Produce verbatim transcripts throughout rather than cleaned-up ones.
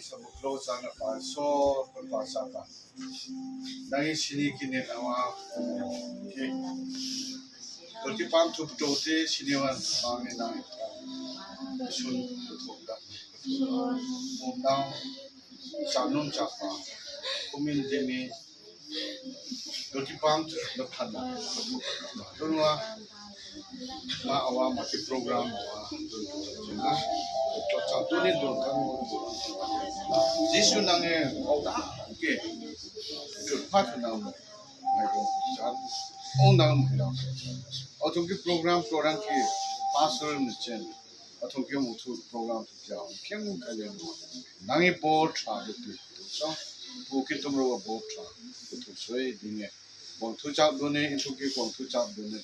Sabuk lo sana pa so pa sa pa. Nang sini kini nama ke. Doti pam thup dote sini wan pam nang sun thup da. Nang sanum chapa. Kumin demi Doti pam tu dot khat na. Tunwa ma awa ma ki program awa. To cha tu ni dot khat. Jisu nang e au ta ke. Tu pa tu nang. Ngai ko cha. Ong nang mo. Au tu ki program program ki pastor ni chen. Athung ke muthu program tu ja kem kalen. Nang i bol tra de tu so. Pu ki tum ro bol tra tu so e dinge. Wang tu chap done, itu ki wang tu chap done.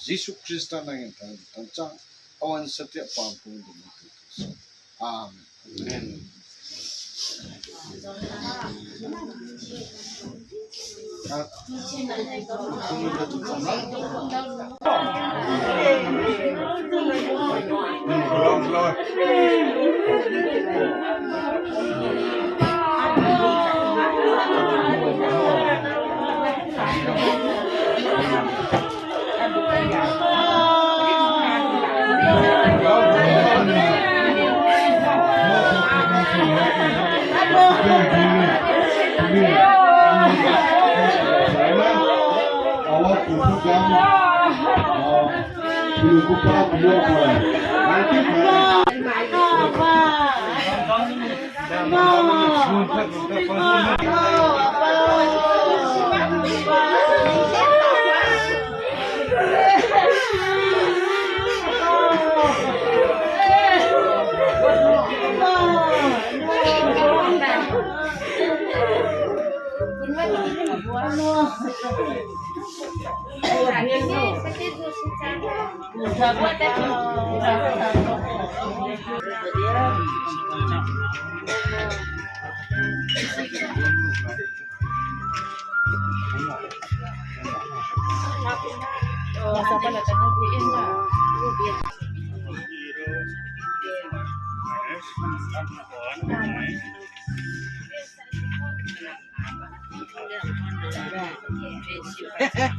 Jisu Krista nang i tang tang cha. Awan setia pam pung done. Amen. Amen.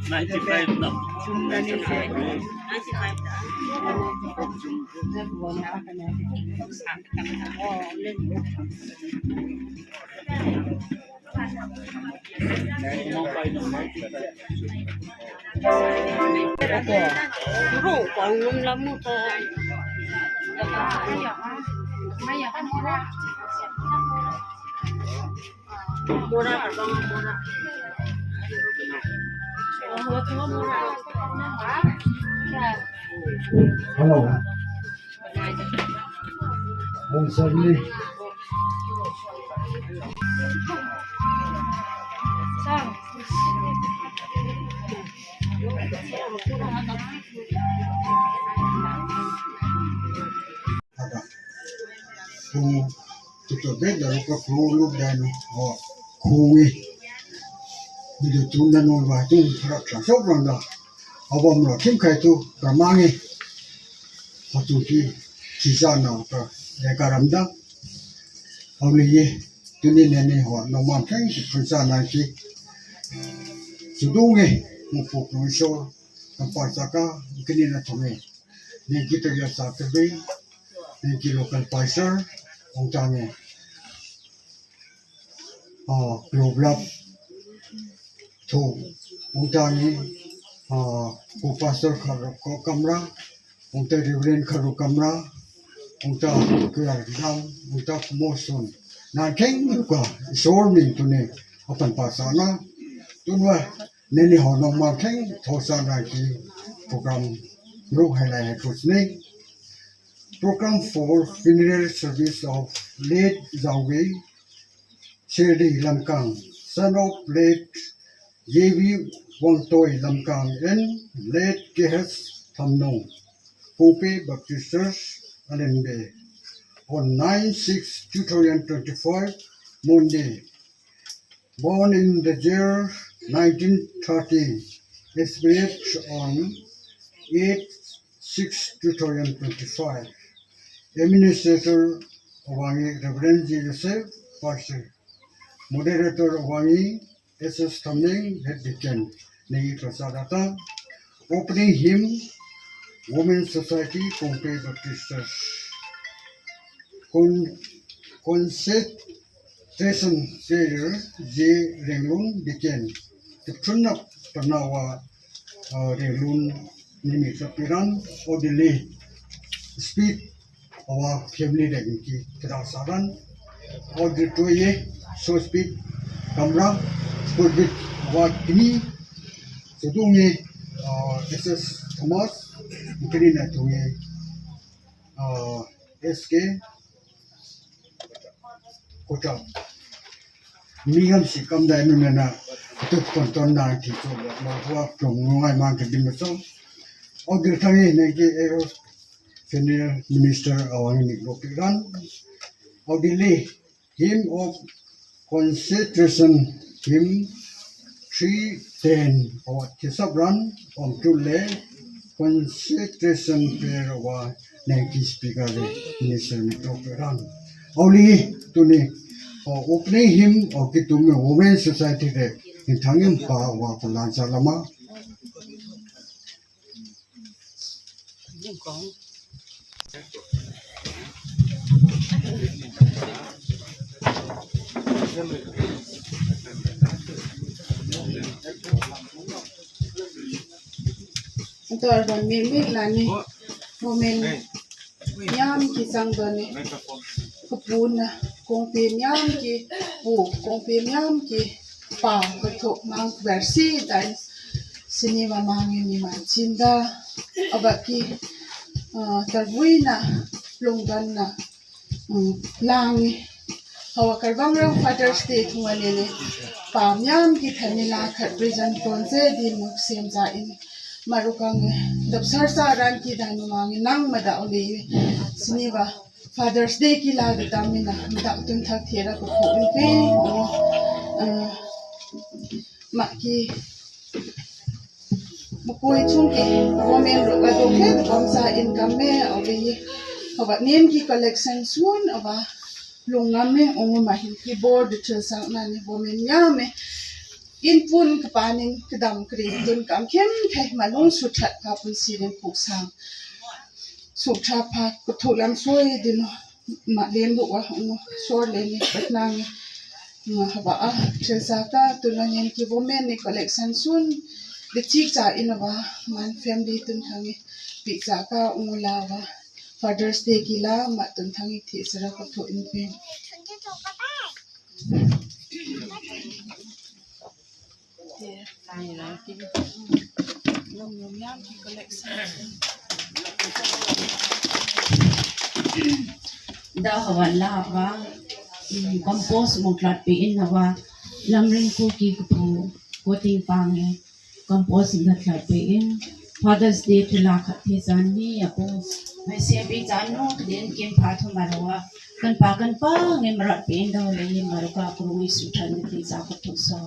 Ninety-five na. Ru pangum lamu ta. Mora, mora. Hello. Om Sani. Ada. Kung tutu be daru ka kung luk danu. O kung i. Bidu tun danu ba tun rak rak sok rang da. Abam lo kim kai tu ka mangi. Hatu ki kisa na ka de ka ram da. Auli ye tuni neni ho no man keng ki kunsa na ki. Sudung e mu pu kung so. Kampar saka kini na thong e. Neng ki Tariat Sakri, neng ki local pastor, ungta ngi, ah, Global Love thu, ungta ngi, ah, ku pastor kharu ko kamra, ungta Reverend kharu kamra, ungta kuyar dam, ungta kumoson. Nang keng ka, isor min tuni, apan pasana, tunwa, Nini ho nong ma kheng thosa na ki program ru hai lai hai pus ni. Program for funeral service of late Zawi Sirdi Lamkang, son of late J V Wangtoi Lamkang and late K H Thamnong, Pope Baptist Church, Alembe, on nine six two thousand twenty-five, Monday. Born in the year nineteen thirty, expired on eight six two thousand twenty-five. Administrator ava ngi Reverend J Joseph, Pastor. Moderator ava ngi S S Thamneng, Head Deacon. Nei Prasarata. Opening hymn, Women Society, Kongpe Baptist Church. Con-, Concentration Prayer, J Renglun, Deacon. Tupchunna panawa, uh, Renglun nimi sapiran, Odili. Speed ava family rek ki kida saran. Auditorium, so speed, kamra, pulpit ava kini, sudungi, uh, S S Thomas, kini na tungi, uh, S K Kocha. Mii ngam si kam dai nu nana, tu kon ton na ti so, ma wa plong ngai ma ke dim so. Audio thangi ne ki ero Senior Minister ava ngi nik lok piran. Audili, Hymn of Concentration, Hymn three ten, ava tisap ran, om tule, Concentration Prayer ava nengki speaker le, Minister nik lok piran. Auli, tuni, o opening hymn, o kitum Women Society le, in thangim pa ava kulan salama. Antor don mi mi lani moment yam ki sang don ni. Kupuna kongpi yam ki pu kongpi yam ki pa kuthuk mang versi dai sini mamang ni ma chinda abaki, ah, tarbuina lungdan na, mm, lang ni. Hawa karbang rang Father's Day thunga nene pa yam ki thanila khat present konse di muk sem ja in marukang dapsar sa ran ki danu mang nang mada uli sini ba Father's Day ki la de tamina dak tun thak thera ko ko pe o, ah, ma ki mukui chung ki women ro ka do ke kom sa in kam me o be haba nem ki collection sun ava lung ngam me o ma hin ki board de chil sang na ni women ya me in pun ka panin ka dam kri dun kam khem the ma lung su that ka pun si den puk sang. Sukcha pa kuthu lam soi dino ma len bu wa ung sor len ni patna ngi nga haba a chesa ka tuna ngen ki women ni collection sun de chik cha in wa man family tun thangi pi cha ka ung la wa Father's Day ki la ma tun thangi thi sara kuthu in pen. Da hava la va, mm, compose mutlat pe in hava lamrin ku ki kupu koting pange compose mutlat pe in Father's Day thila khat the jan ni apo mese pe jan no kden kin pha thu marwa kan pa kan pa nge marat pe in da le maruka kuru Isu than ni ti ja ko thu so.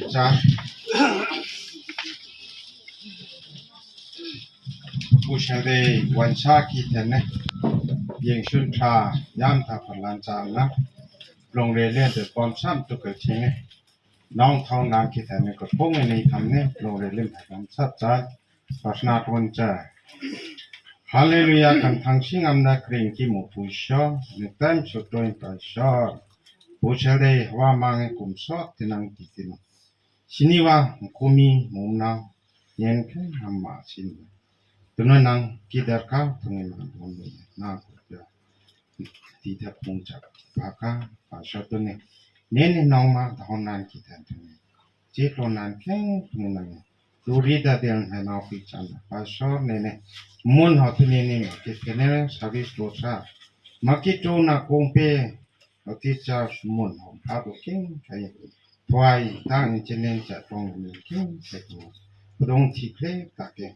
Cha. Pu Sel dei wansa ki then ne. Yeng sun tha yam tha palan cha na. Long re le de pom sam tu ke ching ne. Nong thong nang ki then ne ko pung ne tham ne. Long re lim tham sat cha. Prasna tun cha. Hallelujah, kan thang sing am na kring ki mu pu sho, ne tam so toin pa sho. Pu Sel dei hava mang e kum so tinang ki tin. Sini va kumi mum na yen ke ham ma sin. Tuna nang ki dar ka tungi ma don ne na ko ya. Ti thap pung cha pa ka pa sho tuni. Ne ne nong ma da hon nan ki tan tuni. Chi tlo nan keng tuni nang. Turi da del hai nau pi chan pa sor ne ne. Mun ho tu ne ne ma ki kene service lo sa. Ma ki tu na kong pe. Ho ti cha mun ho pa do keng kai. Tuai tang in chen nen cha tong ne keng kai tu. Pudong ti kle ta ke.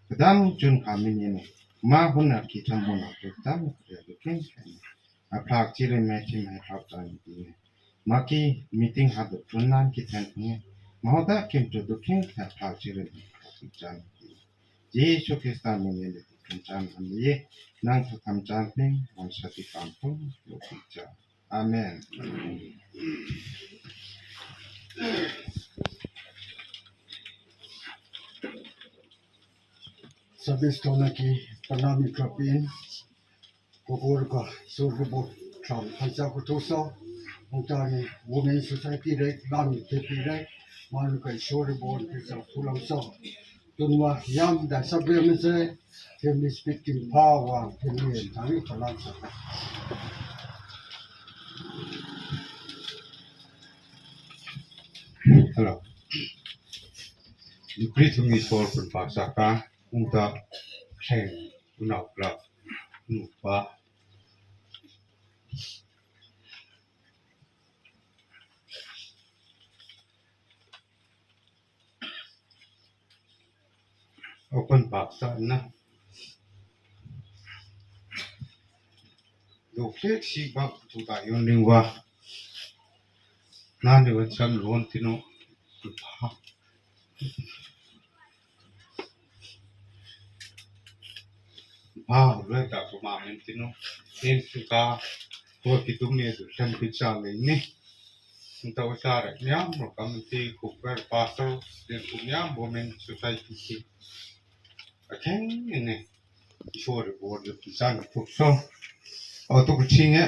Kadam chun ka mi ne ne. Ma hun na ki tham mun ho tu dam kle do keng kai. A plak chirin me kim hai plak chan ki. Ma ki meeting ha do tun nan ki then ne. Ma ho da kim tu do keng ha plak chirin me plak chan ki. Jesu Krista min le tun chan am ye. Nang tha tham chan ping wan sa ti kam pung lo ki cha. Amen. Sabis tona ki panami kapin. Kokor ka sorgo bo tram pansa ko toso. Ungta ni Women Society rek, lami tepi rek, manu ka sorgo bo tisa pulam so. Tunwa yam da sabia mense, kemi speaking power, kemi tani palan sa. Hello. Yukri thungi sol pun pa saka, ungta seng unau kla nupa. Open paksa na. Dok sek si bak tu ta yon ling wa. Nani wan sam lon tino. Pa le ta ko ma men tino. En tu ka ko ki tu me tu san pi sa le ni. Nta usa rek niam ro kam ti ku per pastor den ku niam Women Society ti. Akheng ne. Isor ri bor de pisan tuk so. O tuk chinge.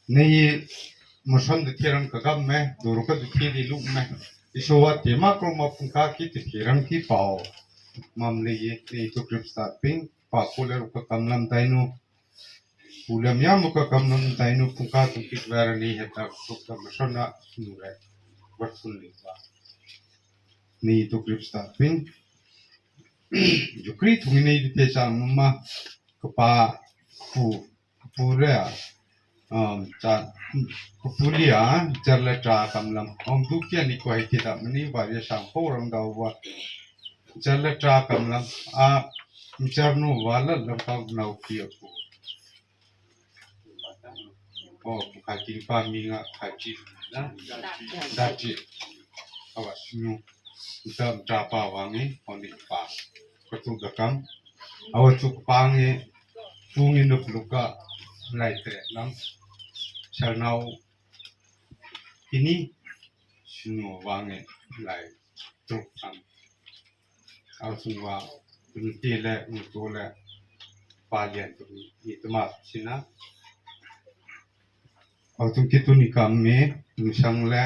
Nei masan de tirang kagam me, duru ka de tiri luk me. Isor wa tema ko ma pungka ki te tirang ki pao. Mam le ye nei tuk rip start ping pa ko le ru ka kamlam tainu. Pulam yam ka kamlam tainu pungka tu kit vera ni heta tu ka masana nu re. Wat pun le ba. Ni tu grip sta pin. Jukri tu ni te sa ma kapa pu pu le a. Um, cha pu li a jar le tra kamlam. Om du kia ni ko hai ti da mani ba ye sang po ram da wa. Jar le tra kamlam a jar nu wa la lam ka nau ki pu. O, kati pa mi nga kati na. Dati. Awa snu. Uta uta pa wangi oni pa. Katu dakam. Awa tuk pangi tungi nuk luka lai tre nam. Sarnau ini snu wangi lai truk nam. Au sung wa, unti le, untu le, palian tu ni tuma sina. Au tung kitu ni kam me, ung sang le,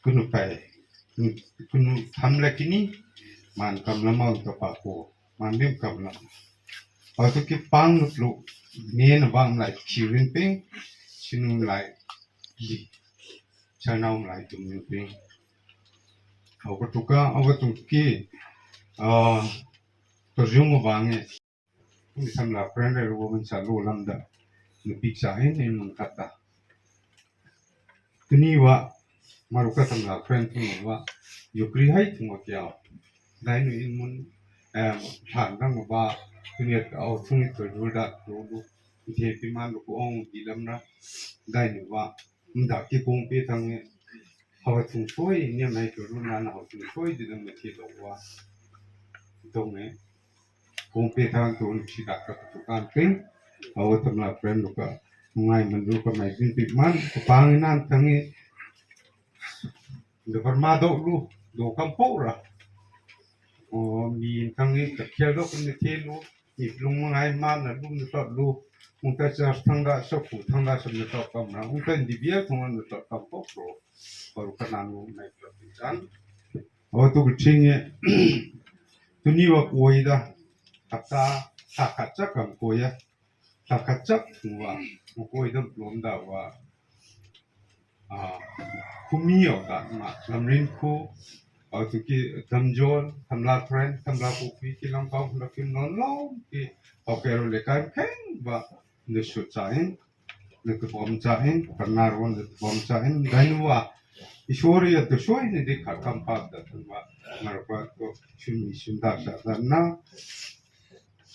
kunu pai, kunu tham le kini, man kam lama untu pa ko, man lim kam lama. Au tung ki pang nut lu, me na bang lai kiwin ping, sinu lai li. Chana um lai tum ni ping. Au ka tuka, au ka tung ki, ah, to jung u bange. Ni sam la friend le ru men sa lu lam da. Ni pik sa hin in mun kata. Tuni wa, maruka sam la friend tu wa. Yo kri hai tu wa kya. Dai nu in mun, em, than dang ba. Tuni ka au tung ni to jul da, lu lu. Ni te pi man lu ku ong di lam ra. Dai nu wa. Mda ki kong pe thang ngi. Hawa thung soi ni mai ko ru na na hawa thung soi di dang me ti do wa. Dong ngi. Kong pe thang tu ni si da ka tu kan ping. Hawa tam la pren lu ka. Ngai man lu ka mai ping ping man. Ka pang nan thang ngi. Nda parma do lu. Do kam po ra. O, mi thang ngi ka khel do kan ne te lu. Ni lung ngai ma na lu ne tot lu. Ungta church thang da so ku thang da so ne tot kam na. Ungta ndi bia thang ne tot kam po pro. Baru ka nan lu nai pro chan. O tu ku ching ye. Tu ni wa koi da. Kata sa ka cha kam koi ya. Sa ka cha wa. Koi da lom da wa. Ah, khumi au ta ma Lamrin khu, au tu ki Tamjol, Tamla Tren, Tamla Kupi, ki lam kau na kim non lo ki, au kero le kan keng ba ne su cha in, ne tu bom cha in, parna ron ne tu bom cha in, dai nu wa, isori ya tu soi ne de kha kam pa da tu wa, ngar pa tu sum sum da sa da na,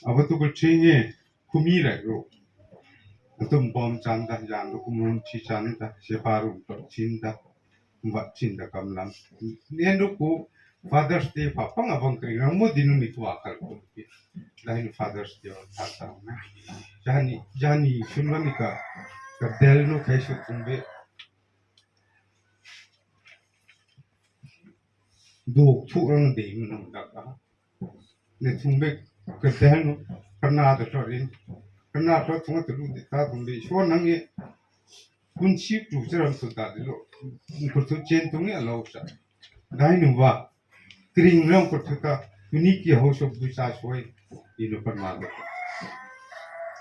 au tu ko ching ye, Khumi rek ru. Atum bom chan da, jan ru kum rum chi chan da, sepa ru to chin da, vat chin da kam lam. Nen ru ku Father's Day pa pang abang kri rang mo dinu ni ku akal ku pi. Lain Father's Day o ta ta na. Jani, jani sun ni ka, ka del nu kai su kum be. Duk thu rang de mi nong da ka. Ne thung be ka del nu, kana da thor in. Kana thor thung ta lu de ta thung de. So nang ye, kun si tu se ram su ta de lo. Ko tu chen thung ye lo sa. Dai nu wa. Kring rang ko tu ta. Ni ki ho so bu sa soi. Ino kana da.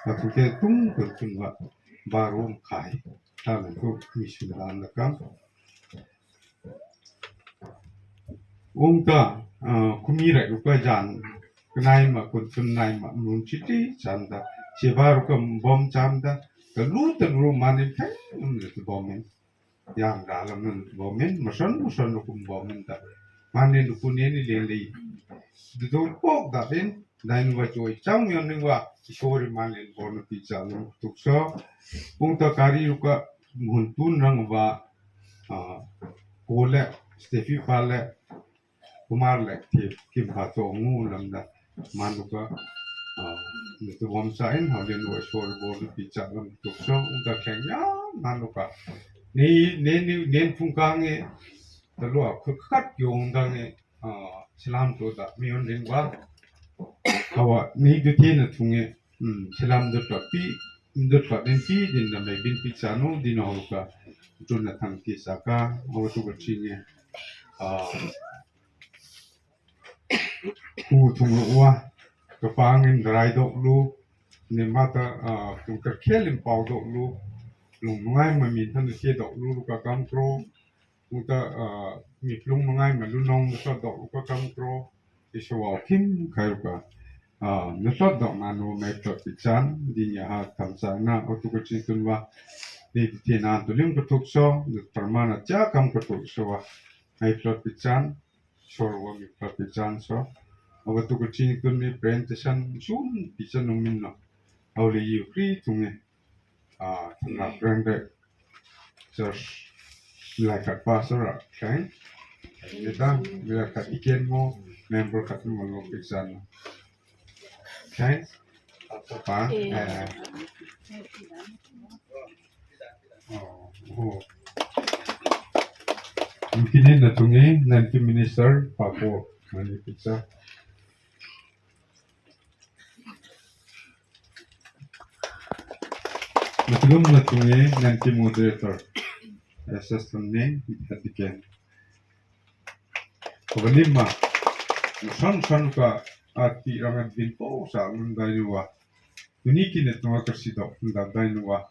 Ka tu ke tung tu thung wa. Barum khai. Ta ne tu mi su dan da kam. Ungta, ah, khumi rek ruka jan, knai ma kun sun nai ma mun chiti chanda, cheba ruka bom chanda, kalu talu manin kai, um, le tu bomin. Yang dalam nun bomin, masan masan rukum bomin ta. Manin ruku neni leli. Dudul pok da bin, Dainu va choi chang yon ning va, Isori man len bon pi cha lung tuk so. Ungta kari ruka muhun tun rang va, ah, ko le, Steffi pa le, Kumar le, ki, kim pa to ngu lam da. Man ruka, ah, ne tu bom sa in, ha len va Isori bon pi cha lung tuk so. Ungta keng ya, man ruka. Ni, ni, ni, nen phung kang e, ta lua khut khat yong dang e, ah, salam to da mi on ring va. Hawa ni du thi na thung e, hmm, salam du to pi, du to den pi, din na mai bin pi cha no, din ho ka. Tu na thang ki sa ka, hawa tu ka ching e. Ah, ku thung lo wa, ka pang in rai dok lu, ne mata, ah, tu ka khel in pau dok lu, lung ngai ma min than ke dok lu, ka kam kro, Ungta, ah, mi plung nungai ma lunong na sot dok uka kam kro, Isowau khim khai uka. Ah, na sot dok na nu mai plot pichan, di nya ha tam sa na, otu ko chin tun va, ni di ti na tu lim ko tuk so, ni parmana cha kam ko tuk so va, mai plot pichan, sor va mi plot pichan so. Ava tu ko chin tun ni pren te san, sun pichan nu min no. Au le yu kri tunge. Ah, na friend de church lai kat pastor a, okay? Neta, bila kat iken mo, member kat mo lo pizan. Okay? Pa, eh. Oh, oh. Mungkin na tungi, nanti minister, papo, mani pizza. Matlum na tunge nanti moderator. Assistant ne hatiken. Kobalim ma. San san ka ati ramat bin po sa mun dai nuwa. Tuni ki ne tunga kasi dok da dai nuwa.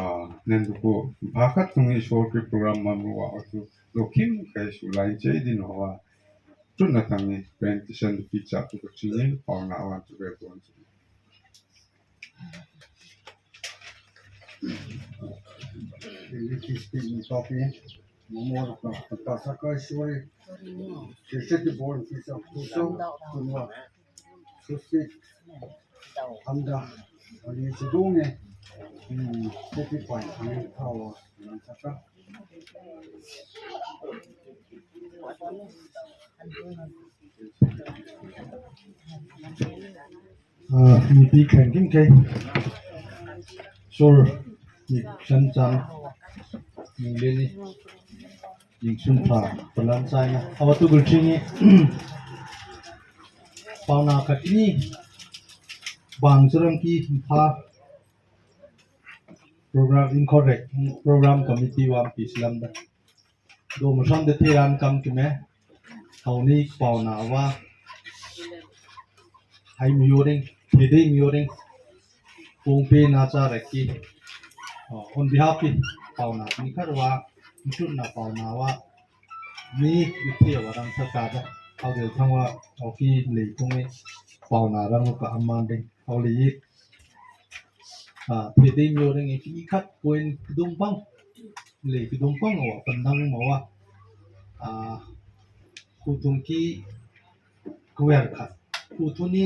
Ah, nen duku bhakat tungi short program mamruwa atu dokim kai su lain che din hoa. Tun na tangi pen tisan di pizza tu ko chini pau na wan tu ke tuan chini. Ini kisti ni papi momo ka pasa kai suai. Sese di bon pizza tu so kunwa. Susi amda ani sidunge Hmm, happy point. How? Ah, mi pi khen kin ke. Sure. Mi chan chan. Mi le ni. Jing sun pha, palan sai na. Awa tu gul chini. Pauna khat ni. Bang surang ki pha. Program incorrect. Program committee wa pi slam da. Do musan de thiran kam ki me. Hau ni pauna wa. Hai mi yoring. Thedi mi yoring. Kongpe nacha rek ki, uh, on behalf ki pauna ni khat wa, mchun na pauna wa, ni ite wa rang sa ka da, au de thang wa, au ki le kong e, pauna rang ka aman de, au le yi, uh, phe de myo reng e ki khat point kdum pang, le kdum pang wa, pandang ma wa, uh, kutung ki kwer khat, kutung ni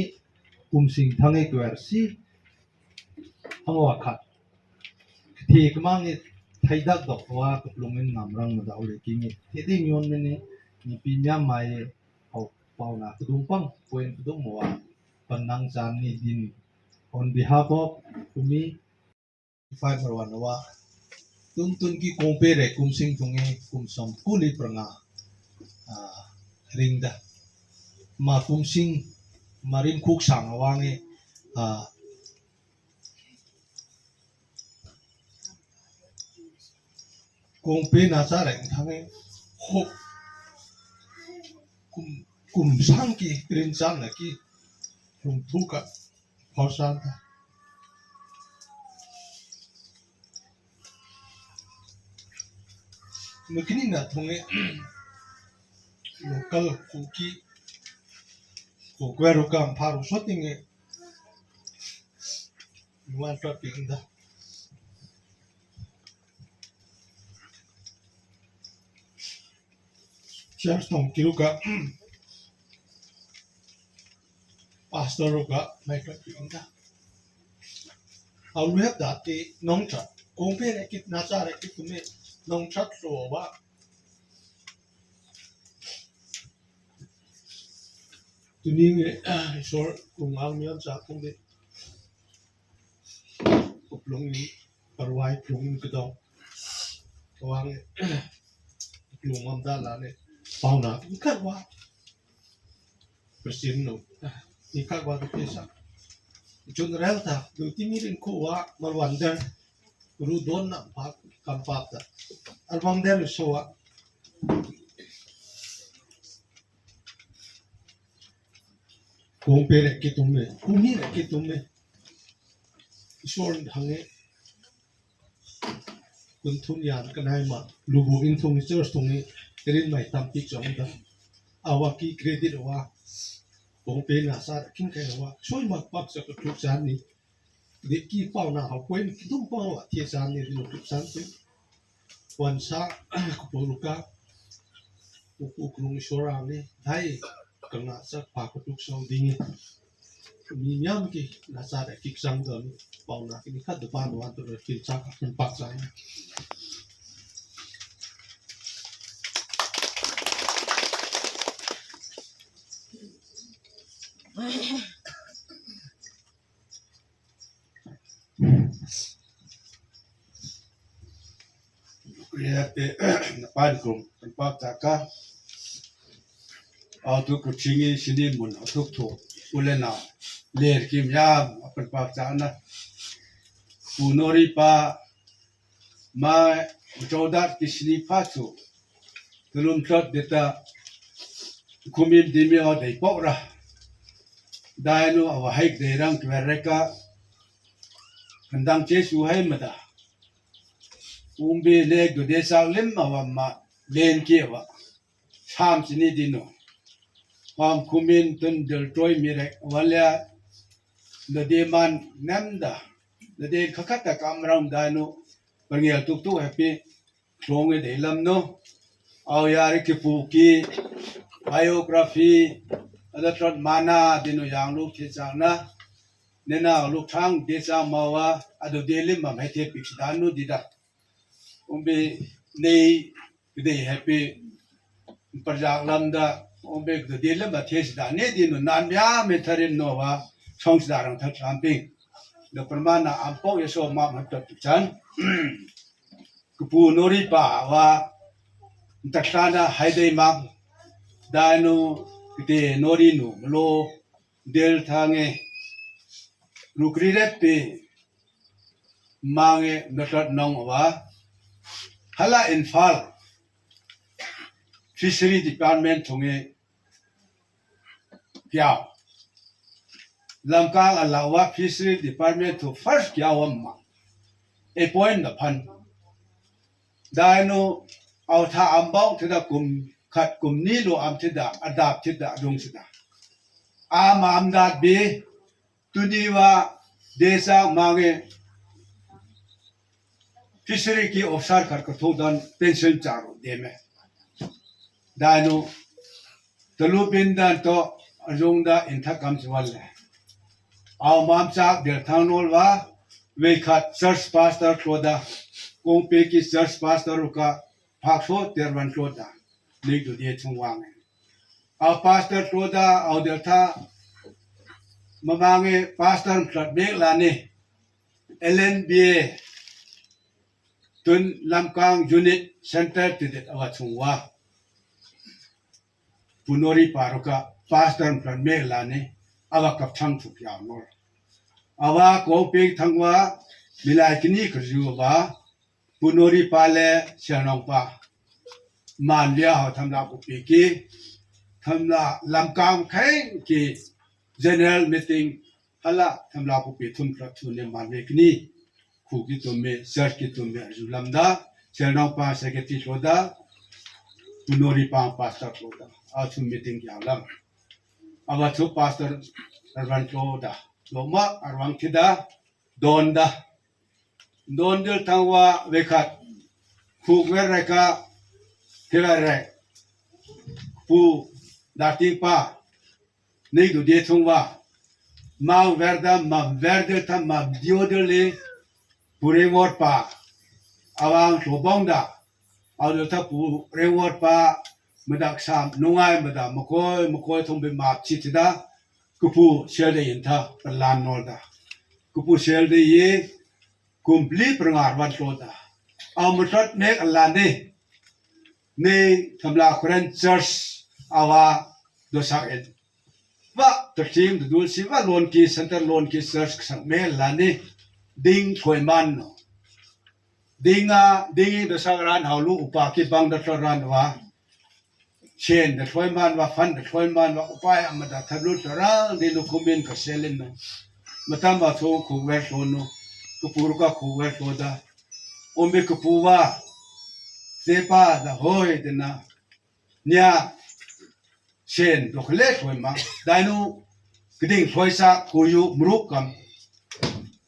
kumsing thang e kwer si, Hang wa khat. Kthi kmang ngi thaidak dok wa kuplung in ngamrang mada ule kingi. Thedi nyon mene ni pi nyam mai hau pauna kudung pang point kudung wa panang chan ni din. On behalf of kumi five one wa tun tun ki kongpe re kumsing tunge kumsom kuli pranga, ah, ringda. Ma kumsing marim kuk sang awange, ah, Kongpe nacha rek thang e hok kum, kum sang ki rin chan na ki hung thu ka phau san ta. Mukini na thung e local Kuki ko kweru kam pharu soting e Nuan tlot pik inda. Church tong kiruka pastor ruka mai tlot pik inda. Au luhep dati nong chat. Kongpe rek kit nacha rek kit kume nong chat lo ba. Tuni nge, ah, Isor kung ang mian sa kung de. Kuplung ni parwai plung ni kedong. Kawang plung am da la ne. Pau na ni karwa. President no. Ni karwa de pesa. General ta, do timi rin ko wa malwander. Ru don na pa kam pa ta. Alwander so wa. Kongpe rek ki tum me, kumi rek ki tum me. Isor hang e. Kun thun yan kanai ma, lubu in thung church thung e, rin mai tam pik chong da. Awa ki credit wa. Kongpe na sa kin kai wa. Soi mak pak sa ko thuk sa ni. Deki pau na hau point kdum pau a thia san ni rin tuk san tu. Wan sa kupu ruka. Uku krung Isor ang ni dai kanga sa pa kutuk sau ding ni. Mi miam ki na sa da kik sang don pau na kini khat depan wan tu kin sa ka kin pak sa ni. Kriya pe napan kum tempat taka. Autu kuchingi sini mun atuk tu ulena ler kim yam apan pak sana. Punori pa ma jodat kisni patu. Tulum tlot dita kumim dimi o dei pok ra. Dainu awa haik dei rang kver reka. Kandang Jesu hai mada. Umbi lek du de sak lim awa ma len ki awa. Sam sini dinu. Pam kumin tun del troi mirek awa lea. Dade man nemda. Dade kakata kamram dainu. Perngel tuk tuk happy. Klong e dei lam no. Au yari ki pu ki biography ada trot mana dinu yang lu ki chang na. nena luk thang de chang mawa adu de lim mam hei the pik dan nu dida. Umbi nei kdei hei pi parjak lamda, umbi kdei de lim ma the sida ne di nu nan mya me tharin no wa song sida rang thak lam ping. Da permana ampok yeso mam hap tot chan. Kpu nori pa wa tatlana haidei mak dainu kte nori nu mlo del thange rukri rep pe mange natlot nong wa hala Imphal Fishery Department thunge kiau. Lamkang alawa Fishery Department thu first kiau am ma. Appoint na phan. Dainu au tha am bau thida kum khat kum ni lo am thida adap thida adung sida. Am am dat bi tuni wa desa mange fishery ki officer khat ka thu dan pension charu de me. Dainu talu bin dan to ajung da in tha kam chual le. Au mam chak del thang nol wa vei khat church pastor tlo da kong pe ki church pastor ruka phak so ter van tlo da. Nei du de chung wang. Au pastor tlo da au del tha mamange pastor mklat mek la ni L N B A tun Lamkang unit center ti det awa chung wa. Punori pa ruka pastor plan me la ne awa kap thang thuk ya nor. Awa ko pe thang wa milai kini kerju wa Punori pa le Sianong pa man lia ho thamla ku pe ki thamla Lamkang kheng ki general meeting hala thamla ku pe thum thla thu ne man me kini. Khu ki tum me, church ki tum me, aju lamda, Sianong pa secretary tlo da, Punori pa pastor tlo da, a thum meeting ya lam. Awa thu pastor arvan tlo da, lo ma arvang ki da, don da. Don dil thang wa vekhat, khu ver reka, thila re, pu, dating pa, Nei du die thung wa. Mang ver da, mam ver de tha, mam dio de le. Pure wor pa. Awang tlo bong da. Au de tha pure wor pa. Madak sam nungai mada makoi, makoi thung be map chi ti da. Kupu sel de in tha, palan nol da. Kupu sel de ye, kumpli prangar wan tlo da. Au matlot mek alan de. Nei thamla Karen Church awa dosak en. Va terting dul si va lon ki center lon ki church ksang me lani ding thloi man no. Ding a ding dosak ran hau lu upa ki bang da thloi ran va. Chen da thloi man va fan da thloi man va upa ya ma da tha lu thloi ran di lu kumin ka selin no. Matam va tho ku wer thloi no. Ku pur ka ku wer thloi da. Ome ku pu va. Sepa da hoi de na. Nia sen dok le thloi ma. Dainu kding thloi sa kuyu mruk kam.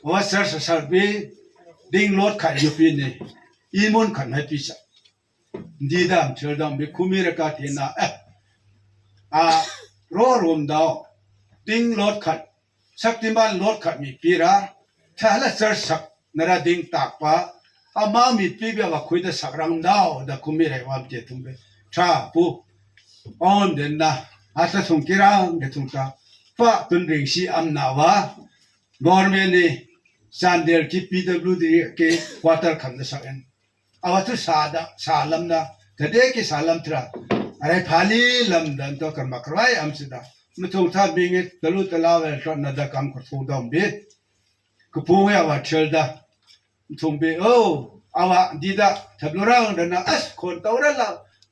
Wa sar sa sar bi ding lot khat yu pi ne. Imun khat mai pi sa. Ndi dam chel dam bi kumi reka thena. Eh. A ro rom dao. Ding lot khat. Saktiman lot khat mi pi ra, tha la sar sak nara ding tak pa, ama mi pi bia va khui da sak rang dao da kumi rai vam te thum be. Tha pu, on den na, ata thung kirang de thung ta, pa tun ring si am na va, government ni, Chandel ki P W D ke quarter khan da sak en. Awa thu sa da, sa lam da, tade ki sa lam tra. Arai phali lam dan to kan makrai am si da. Mthung tha bingi talu talaw el thlot na da kam ko thu dom bi. Kupu nge awa thil da. Mthung bi, oh, awa di da, tablu rang da na as kon tau ra la.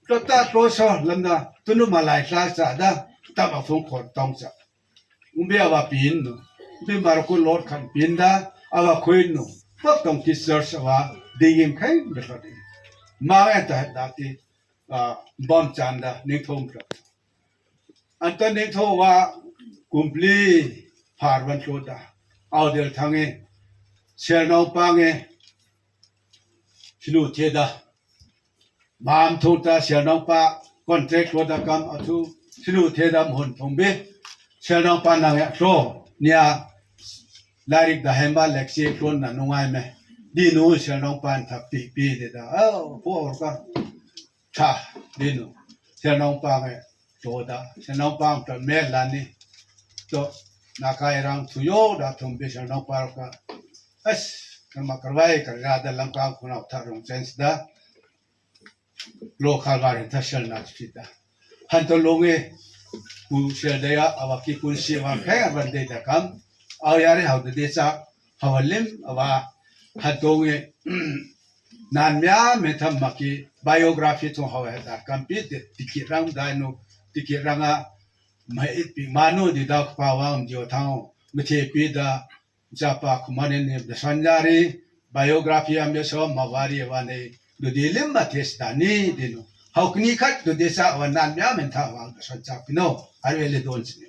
Thlot ta tlo so lam da, tunu malai tla sa da, tam a thung kon tong sa. Umbi awa pin no. Umbi marku lot khan pin da, awa khuin no. Pak tong ki search awa dingin khai da khat. Ma eta da ti, ah, bom chan da, ning thom da. Anta ning tho wa kumpli phar van tlo da. Au del thange, sel nau pange, sinu the da. Mam thung ta sel nong pa contract lo da kam athu sinu the da mhon thung be. Sel nong pa nang ya tlo nia Lairik da hema lekse klon na nungai me. Dinu sel nong pan thak pi pi de da. Oh, po ka. Tha, dinu. Sel nong pa me. To da. Sel nong pa ta me lani. To, na kai rang tu yo da tum bi sel nong pa ka. As, kama karwai kar ga da lam ka kuna ta rong chance da. Lo khalwar in thasel na chita. Hanto longe ku sel daya awa ki kun si wa khe aban de da kam. Au yare hau de de sa hawa lim awa hanto nge nan mya me tham maki biography thong hawa da kam pi de tiki rang da no tiki ranga ma it pi manu di da pa wa um dio thang me the pi da Japa kumane ne dasan jari biography am yaso mavari wane dudi lim ma thes dani dinu. Hau kni khat dudi sa wan nan mya men tha wang dasan cha pino. Arve le don sini.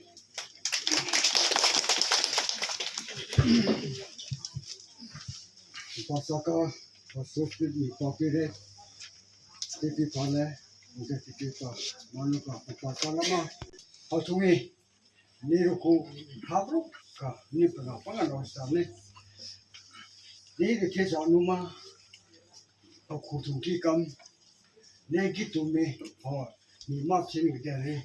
Pasaka, pasuk ni papire, tipi pale, mungkin tipi pa, manu ka pasaka lama, hau tungi, Ni ruku habruk ka ni panga panga no sane. Ni de ke janu ma aku tung ki kam ne ki tu me ho ni ma chin ki de ne.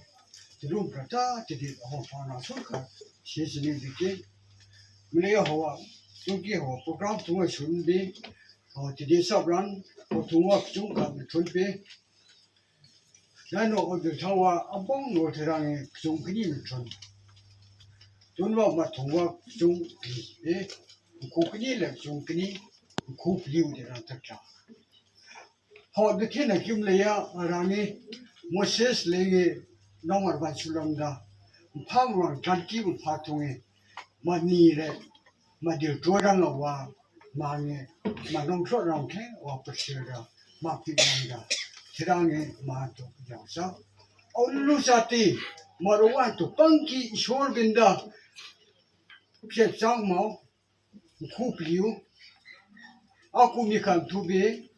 Ti rum prata ti di ho pa na so ka si si ni de ke. Mle ho wa tu ki ho program tu ma sun bi ho ti di sabran ho tu wa chung ka me tun bi. Nano odu thawa abong no therang e ksung kni mthon. Tunwa ma thungwa ksung kni e ku kni le ksung kni ku pliu de rang takla. Ho de thina kim le ya arang e Moses le nge nong arvan sulam da. Phang rang kan ki pha thung e ma ni le ma dil tuarang awa ma nge ma nong tlo rang the wa pasir da ma pi rang da tirang nge ma to yang sa. Aulu sati ma ruwan tu pangki isor binda. Pse chang mau ku pliu aku mi kan tu be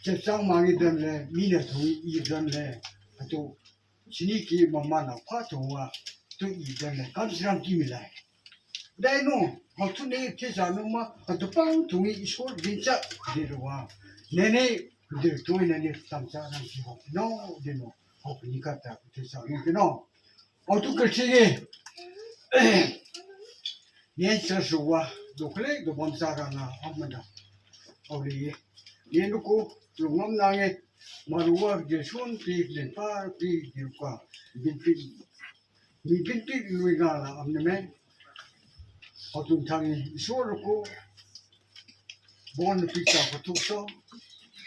pse chang ma ngi dan le mi na tu i dan le atu Sini ki mama na pa thungwa tu i dan le kam sirang ki milai. Dai no, hau tu ne ke sa no ma, hau tu pang thungi isor bincha de ruwa. Ne ne, de tu ne ne tam cha rang ki hok no, de no, hok ni ka ta ke sa no ke no. Hau tu ke chi ne. Yen sa suwa, do kle, do bam sa rang na, amada. Au le ye. Yen ko, lungam na nge, Maruwa Jesun pi len pa pi diu ka bin pi mi bin pi lui nga la am ne me. Otun tang i so ro ko bon pi ta ko tu so.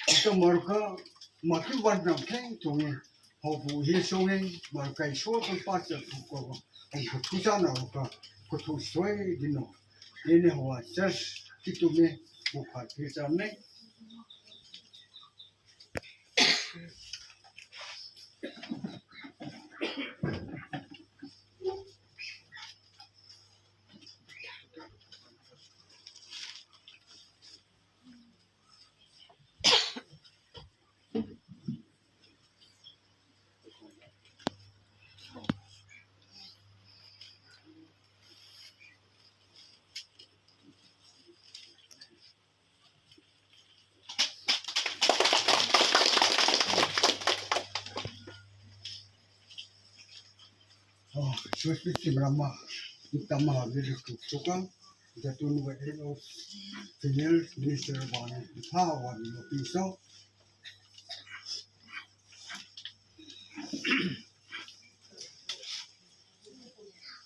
Ito maruka ma ki wan nam keng tu nge. Ho bu he so nge maruka i so ko pa sa tu ko ko tu sa na ro ka ko tu so e di no. Ene ho wa church ki tu me bu ka pi sa me. Oh, suspit si brahma, utama habili tukang, jatun wa elo, final minister bani, ha wa ni piso.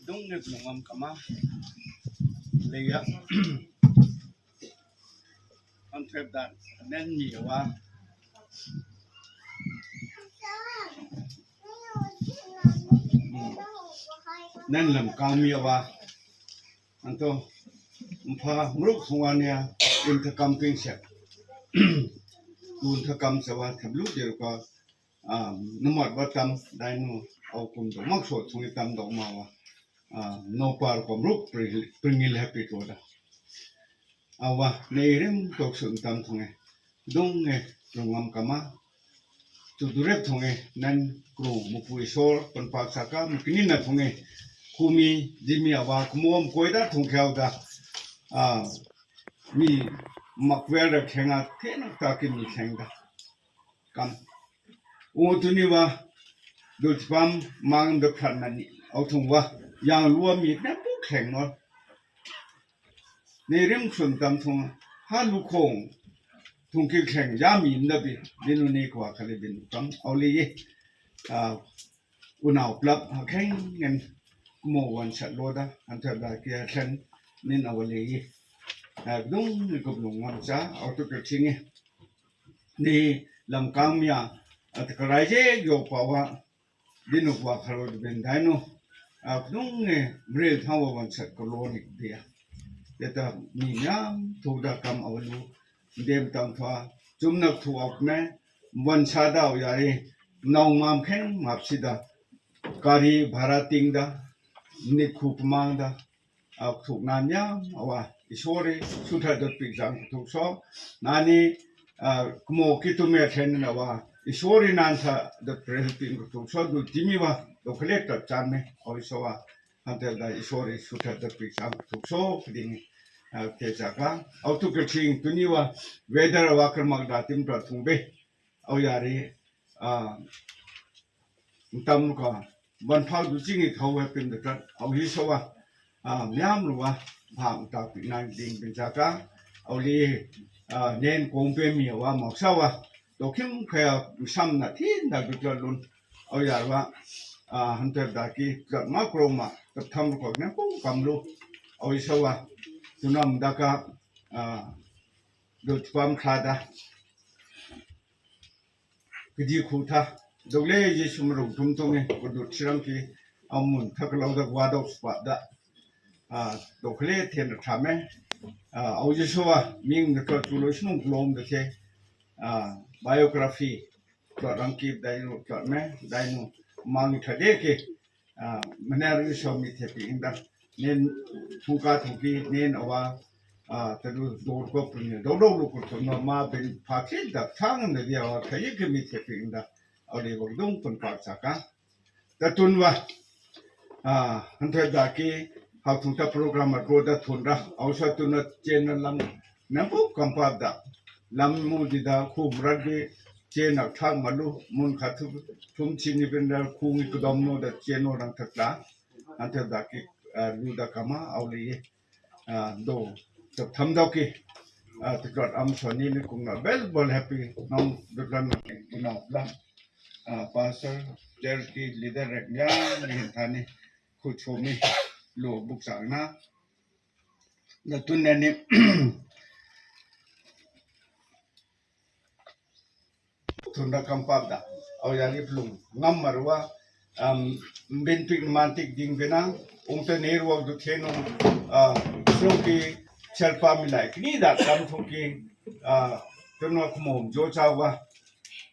Dung ne nungam kama, leya. Antrep dan nen mi awa. Nen lam kang mi awa. Anto mpha mruk khungania inta camping set. Inta kam sawa tablu de ka. Numat batam dainu au kum do mak so thungi tam do mawa. Nopar kom ruk pringil happy to da. Awa nei rim tok sun tam thungi. Dung nge rungam kama. Tu durep thungi nan kru mupu isor panpak saka mukini na thungi. kumi dimi ava kmom koida thung kheu da, a, mi makwer da khenga thena ta ki mi kheng da. Kam. O tuni va dultipam mang da phan na ni. Au thung va yang lua mi na pu kheng no. Ni rim sun tam thung ha lu khong thung ki kheng ya mi na bi dinu ni kwa khale bin tam. Au li ye. A, unau plap ha kheng ngen mo wan sat lo da, an tha da kia thlen nin awali. A, dung ni kup lung ngam cha, au tu ka chingi. Ni lam kang mia, a, ta ka rai je yo pa wa, dinu wa khalo de ben dai no. A, dung ni mril thang wa wan sat ko lo ni dia. Yata mi nyam thu da kam awalu, dem tam pha, chumnak thu ok me, wan sa da u yari, nau ngam kheng ngap si da, kari bhara ting da, ni khu pmang da, a, thuk nan ya, awa, isori, sutha dot pik jang thuk so, nani, a, kmo ki tu me then na wa, isori nan sa dot pre pik thuk so, du timi wa, do khle ta chan me, oi so wa, hantel da isori, sutha dot pik jang thuk so, kding, a, ke jaka, au tu ke ching, tuni wa, weather wa kermak da tim pra thung be, au yari, a, tam ka, ban phau du ching i thau he pin da tat, au hi so wa, a, miam ru wa, bha ta pi nang ding pin cha ka, au li, a, nen kong pe mi wa mok sa wa, to kim khaya sam na thin da du tlot lun, au yar wa, a, hanter da ki, tlot ma kro ma, tap tham ko ne kong kam lu, au hi so wa, tunam da ka, a, dultipam kha da. Kdi khu tha. Dok le Jisu mrung tum tum e, ko dut siram ki, amun tha ka lau da wa dok spa da. A, dok le then tha me. A, au Jisu wa, ming da ka tu lo snung klom da the. A, biography, ka rang ki dai no ka me, dai no mang tha de ke. A, mner ri so mi the pi inda. Nen thungka thungki, nen awa, a, tadu dor ko pun ne, do do lu ko to no ma ben pa ki da thang ne dia wa khayi ke mi the pi inda. Au le wa dung pun pa cha ka. Ta tun wa, a, han the da ki, ha thung ta program a do da tun ra. Au sa tun na chen na lam. Nang pu kam pa da. Lam mu di da khu mrat bi chen na thang ma lu mun kha thu thum chi ni ben da khu ngi kdom no da chen no rang thak la. An the da ki, a, lu da kama au le ye. A, do. Ta tham da ki. A, ta klot am so ni ni kung na bel bol happy nong da kan na ki na la. A, pastor, church ki leader rek ya ni hin thani khu chomi lo buk sang na. Na tun ne ni. Thunda kampap da. Au ya ni plung. Ngam marwa, um, bin pik mantik ding bena. Um te ne ruak du thenu, uh, sung ki chelpa milai. Kini da kam thung ki, uh, tunwa kumom jo chawa.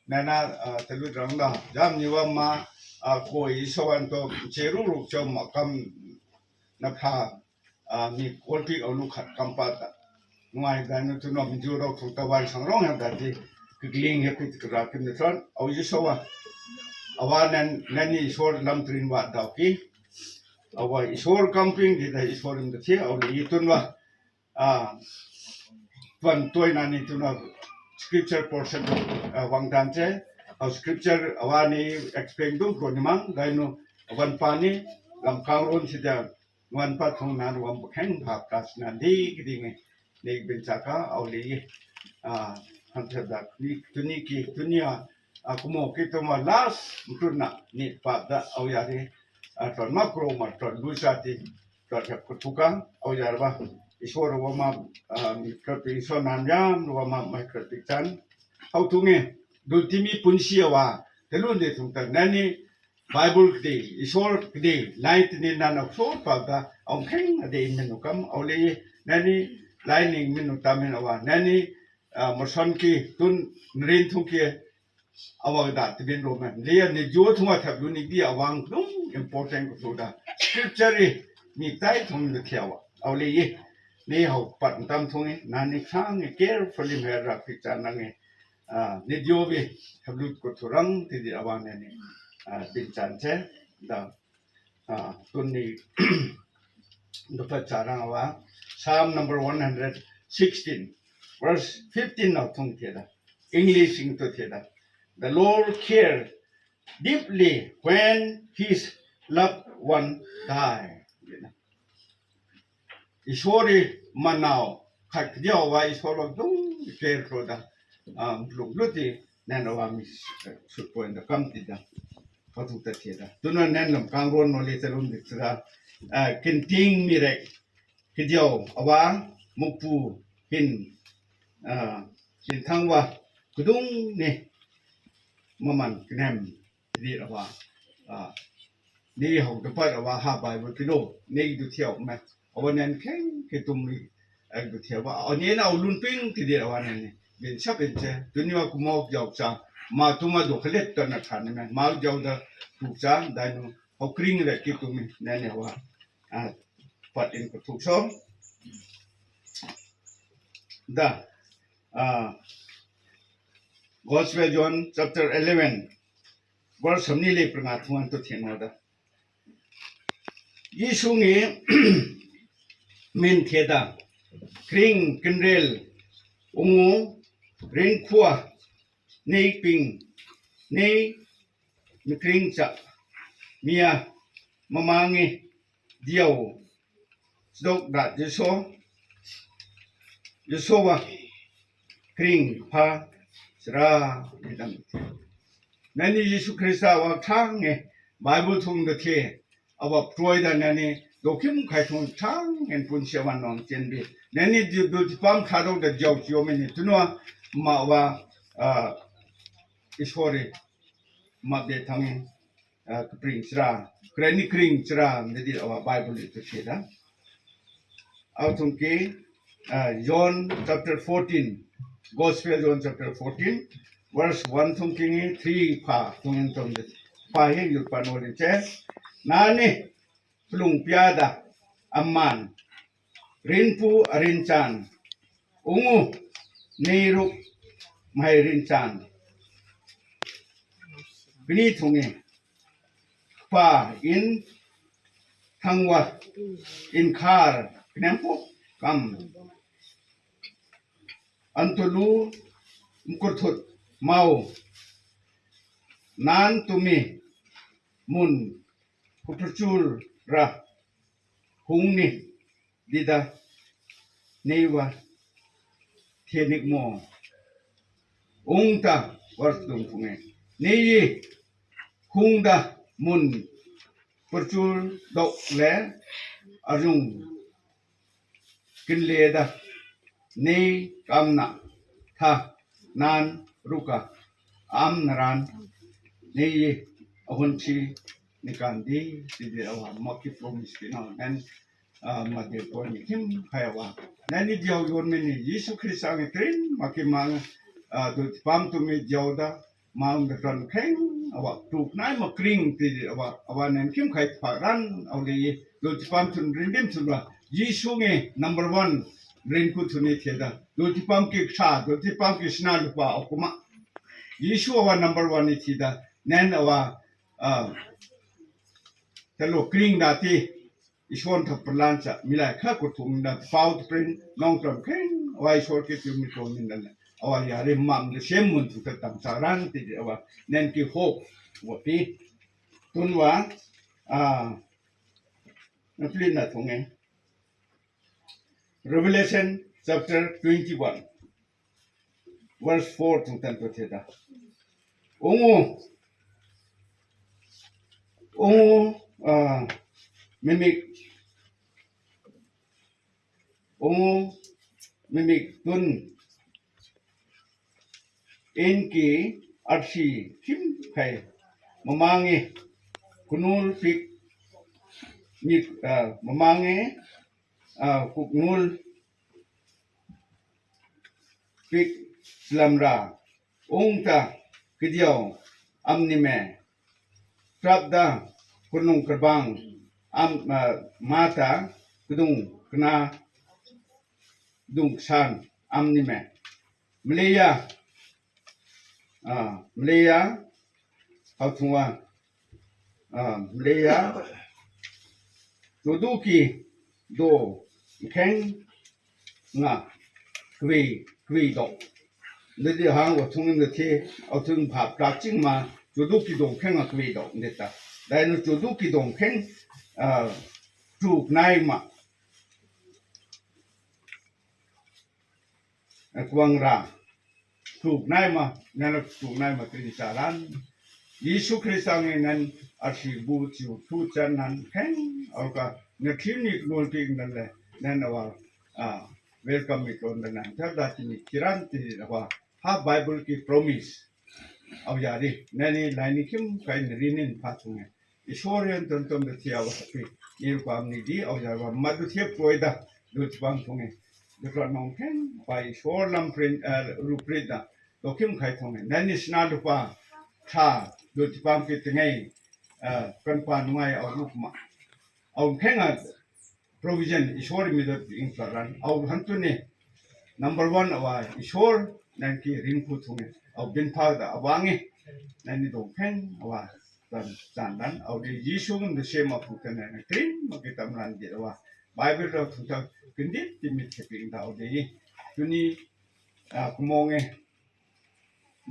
Nana, uh, telu rang da. Jam ni wa ma, uh, koi so an to cheru ruk chau ma kam na pha. A, mi kolpi aulu khat kampa ta. Ngai da nu tu nom ju rok thung ta wan sang rong ha da ti. Kikling he pit kra kim ne tron. Au Jisu wa. Awa nan, nani Isor lam trin wa dau ki. Awa Isor kamping di da Isor im da ti. Au li tun wa. A, wan toi nani tun wa scripture portion, a, wang dan che. Au scripture awa ni explain dum ko ni mang. Dai nu wan pa ni lam kang ron si da. Wan pa thung nan wan pa kheng pa kas nan di kidi ngi. Ni bin chaka au li. A, han the da ni tuni ki tuni a, a, kumo ki tuma last mtun na ni pa da au ya ri. A, ton ma kro ma ton lu sa ti. Ton hep ku tuka au ya ba. Isor wa ma, a, mi ka pi so nan yam wa ma ma ka pi chan. Au tunge dul timi punsi wa. Telun de tung ta nani Bible kdi, Isor kdi, lai tini nana so pa da, ong kheng ade in menu kam, au le, nani, lai ning menu tamin awa, nani, a, moson ki, tun, nrin thung ki, awa da, tibin roman. Le, ni jo thung a thap lu ni di awang thung, important ko da. Scripture i, mi tai thung de thiawa, au le, ni hau pat tam thung i, nani khang i, carefully me ra pi chan nang i, a, ni diobi hablut ko thurang ti di awan ni, a, bin chan che da. Ah, tunni dapat charang ava Psalm number one hundred sixteen, verse fifteen nau thung theda. English ing tu theda. The Lord cared deeply when his loved one die. Isori manau khat kdiau va isor va dung care kro da. Um, luk luti nen ava mi sut point da kam ti da. Patu ta theda. Tuna nen lam kang ron no le ta lum di tra. Ah, kin ting mi rek kdiau ava Mukpu hin, ah, kin thang va kudung ni maman knem di ava, ah, ni hau dapat ava ha Bible kilo ni du thiau me. Ava nen keng ke tum ri ek du thiau va. Ani na ulun ping ti di ava nen ni. Bin sap in che. Dunia kumok jau cha. Ma tuma do khalet ta na than me. Ma jau da tu cha. Dai nu hau kring re ki tumi nen ni ava. Ah, pat in ko tu so. Da. Ah, Gospel John chapter eleven, verse samni le pranga thuan to thena da. Jisu ngi min theda, kring kinrel ungu rin khua nei ping nei mi kring cha mia mamangi diau sdok da Jisu, Jisu va kring pha sra idam. Nani Jisu Krista va thang nge Bible thung da the ava proi da nani dokim khai thung thang ngen pun se van nong chen bi. Nani di du ti pam kha dok da jau chio me ni tunua ma va, ah, isori ma be thang nge ah, kring chra, kreni kring chra, medi awa Bible itu cheda. Au thungki, ah, John chapter fourteen, Gospel John chapter fourteen, verse one thungki ngi three pa thungin thung de. Pa hi yur panolin che. Nani plung piada amman rinpu arinchan ungu neiruk mhai rinchan. Kni thungi pa in thangwa in khar knempu kam antulu mkurthut mau nan tumi mun kuperchul ra hung ni dida neiva thenik mo. Ungta var tung punge. Nei hung da mun perchul dok le arjung kinle da nei kamna tha nan ruka am naran nei ahun chi nikan di di awa maki promise kina nan, ah, made pon kim khaya wa. Nani diau yon mini Jisu Krista ngi krin maki mang, ah, dultipam tumi diau da mang da ton kheng awa tuk nai ma kring ti awa, awa nen kim khai pa ran au le dultipam tun rindim tun wa. Jisu ngi number one rin ku tuni theda. Dultipam ki ksa, dultipam ki sna lupa okuma. Jisu awa number one ni theda. Nen awa, ah, telo kring dati Iswan tha parlan cha milai kha kuthung da pau tprin nong tram keng awa Iswan ki tu mi to min da awa ya re mam de sem mun tu tam cha ran ti awa nen ki hope wa pi tun wa, ah, na plin na thung e. Revelation chapter twenty-one, verse four thung tan to theda. Ungu, ungu, ah, mimik, ungu, mimik tun inki arsi kim khai mamangi kunul pik mik, ah, mamangi, ah, kuknul pik slamra ungta kdiau am ni me trap da kunung kerbang am, ah, mata kdung kena dung san am ni me. Mleija, ah, mleija, hau thungwa, ah, mleija, chodu ki do mkheng nga kvi kvi do. Nidi hang o thung nidi thi o thung phap tak ching ma chodu ki do mkheng nga kvi do nita. Dai nu chodu ki do mkheng, ah, truk nai ma. Kwang ra. Truk nai ma, nana truk nai ma kri charan. Jisu Krista ngi nan arsi bu chiu thu chan nan kheng au ka na thim ni klon pi nan le nan awa, ah, welcome mi klon nan thar da ti ni kiran ti ni awa ha Bible ki promise. Au ya ri nani laini kim kai ni rinin pa thung e. Isor yen ton ton da thia wa pi. Ni rupa ni di au ya wa madu thia proida dut pang thung e. Dut pang nong kheng pa Isor lam prin, eh, rup prin da. Dokim khai thung e. Nani sna rupa tha dut pang ki tengai, eh, kan pa nungai au rup ma. Au kheng a provision Isor mi dot ing paran. Au hantu ni number one awa Isor nan ki ring ku thung e. Au bin pa da awa ngi nani do kheng awa dan chan dan au de Jisu ngi de sema pu kan na krim ma ki tam ran de awa Bible da thung ta kindit ti mi te ping da au de tuni, ah, kumong e.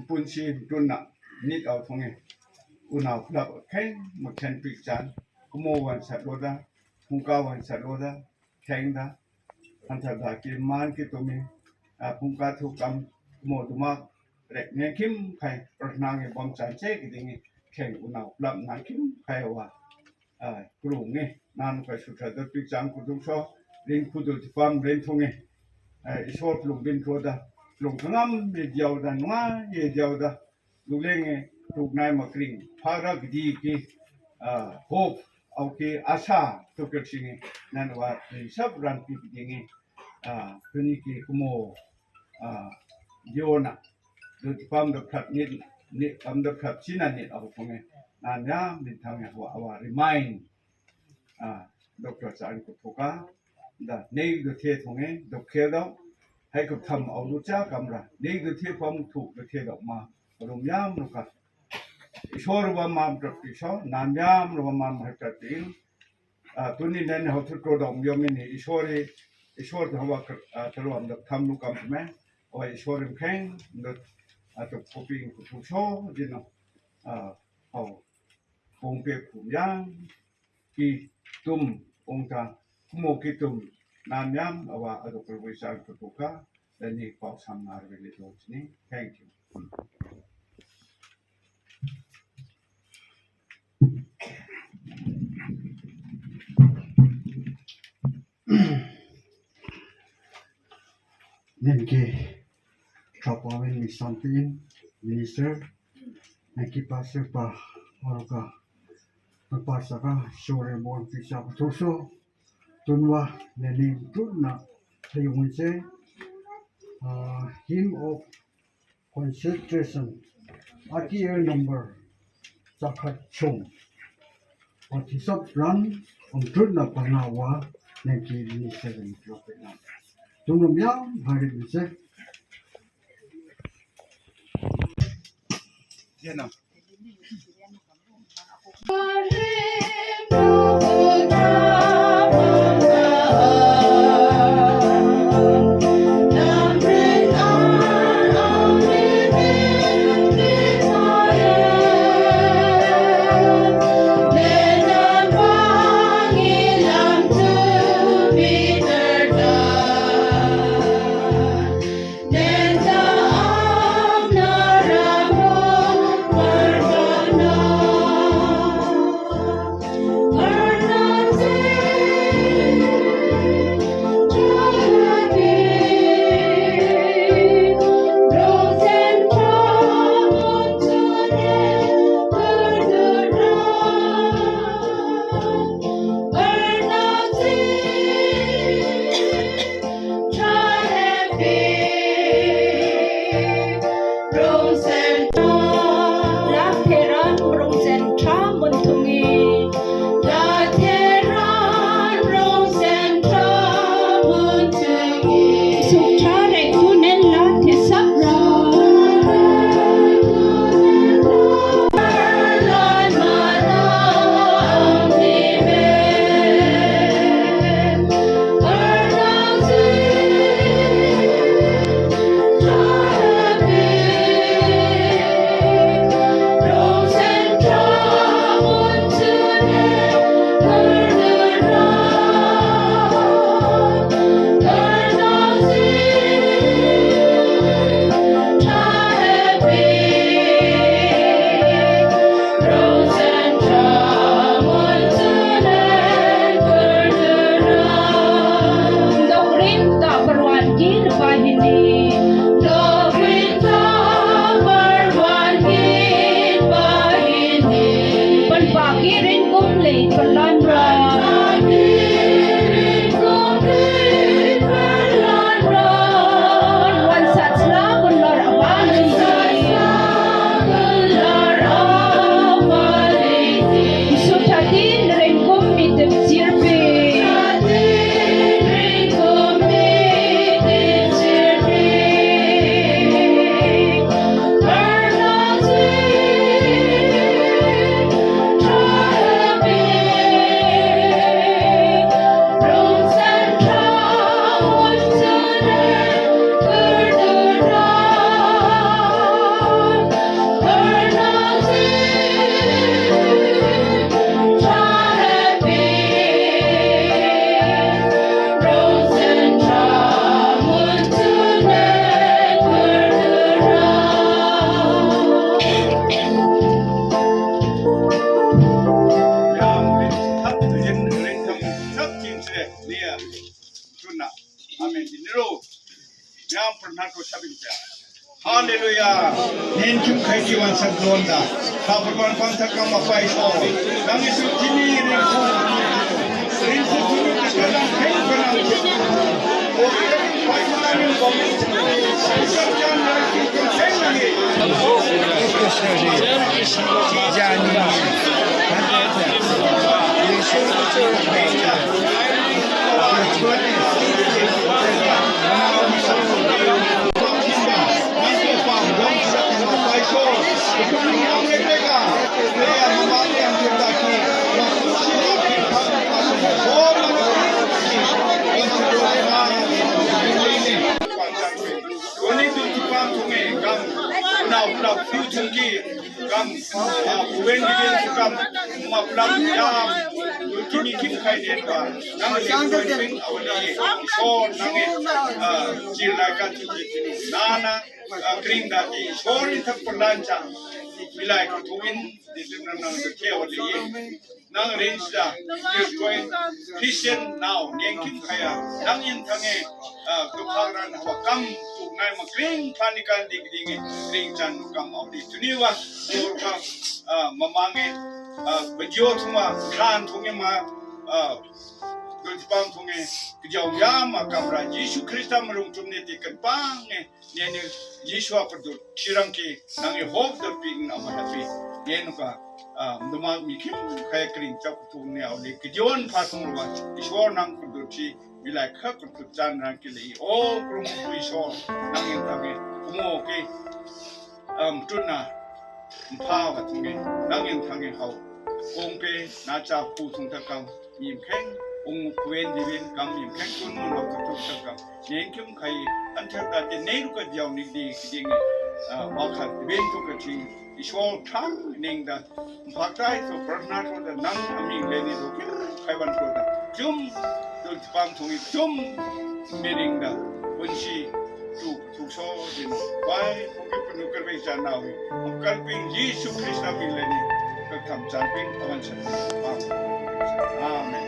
Pun si tun na nit au thung e. Unau plap kheng ma khen pik chan. Kumo wan sat lo da. Phungka wan sat lo da. Kheng da. Hanta da ki man ki tumi. Ah, phungka thu kam. Kumo duma. Rek nge kim khai. Prarthana nge bom chan che ki ding e. Kheng unau plap na kim khai wa. Ah, krung ngi nan kai sutra dot pi chang ku duk so rin ku dul ti pam rin thung ngi, ah, Isor plung bin thlo da, plung kangam ye diau da, nunga ye diau da. Luleng ngi tuk nai ma kring phara gdi ki, ah, hope au ki asa tu ker singi nan wa rin sap ran pi ki ngi, ah, tuni ki kumo, ah, diona. Dut pam da phat nit, nit pam da phat china nit au thung e. Nan ya min thang ya wa, wa remind. Ah, Doctor Chaan Kuthuka da nei do the thung e, do khe do. Hai ku tham au lu cha kamra. Nei do the pam thu do the do ma. Rum yam ru ka. Isor wa mam trap ti so, nam yam ru wa mam hai trap ti. Ah, tuni nen hau thu tro dom yo mini Isor i, Isor tu hawa, ah, tro am da tham lu kam me. Awa Isor im kheng da, ah, tu koping ku thu so dino. Ah, hau pung pe kum yang ki tum ungta kumo ki tum nam yam awa ado Prabhu Isor Kuthuka dani pau sam ngar veli do chini. Thank you. Nen ki Chairman mi something minister, nen ki pastor pa, oroka, pa saka, sore bon ki sa so so, tunwa, nen ni tunna, thei un se, ah, hymn of concentration, R T L number, sakhat chung. Ati sop ran, um trut na panawa, nen ki ni seven drop it na. Tungam yam, hari ni se. Niro, yang pernah ko sabin ja. Haleluya. Nen kim khai ki wan sak don da. Ka perwan pan sak kam apai so. Nang isu tini rin ku. Rin ku tini ka ka nang kai ka nang. O kai ka nang ko. Isu jan rai ki ka kai nang. Jani. Oni tu tu pam tu me kam nau nau tu tu ki kam, ah, kuwen di tu kam ma plam ya tu kimi kim khai de pa nang le kuwen ping awale so nang e, ah, jil lai ka tu tu nana, ah, kring da ti so ri thak plan cha milai ko tu in di tu nang nang ke awale. Nang rin sda, Christian nau, neng kim khaya, nang in thange, ah, tu phang ran hawa kam, tu ngai ma kring panikan dik ding, kring chan kam au di. Tuniwa, tu ka, ah, mamange, ah, bajio thuma, khan thunge ma, ah, tu pam thunge, kjau ya ma kamra, Jisu Krista marum tumne ti kan pange, Nenu Yeshua perdut chirang ki nang i hop dot ping ama happy. Nenu ka, ah, mduma mi kim kaya kring chak tu ne au le Gideon patung ruwa Ishwar nang perdut chi milai kha perdut chan rang ki le o krum ku Ishwar nang in thange kumo ke, am, tuna mpha wa thunge nang in thange hau kong pe na cha pu thung ta kam mim kheng ung kuen di wen kam mim kheng kun mun lo tu ta kam. Neng kim khai an thar da te nei ru ka diau ni di ki ding, ah, wa khat ben tu ka chi Ishwar thang neng da phak tai tu prarthana tu da nang ami le ni tu kim khai ban tu da chum tu pam thung i chum miring da kun si tu tu so din pai tu ki pnu kar ve sa na wi kar ping Jisu Krista mi le ni ka kam chan ping awan chan. Amen.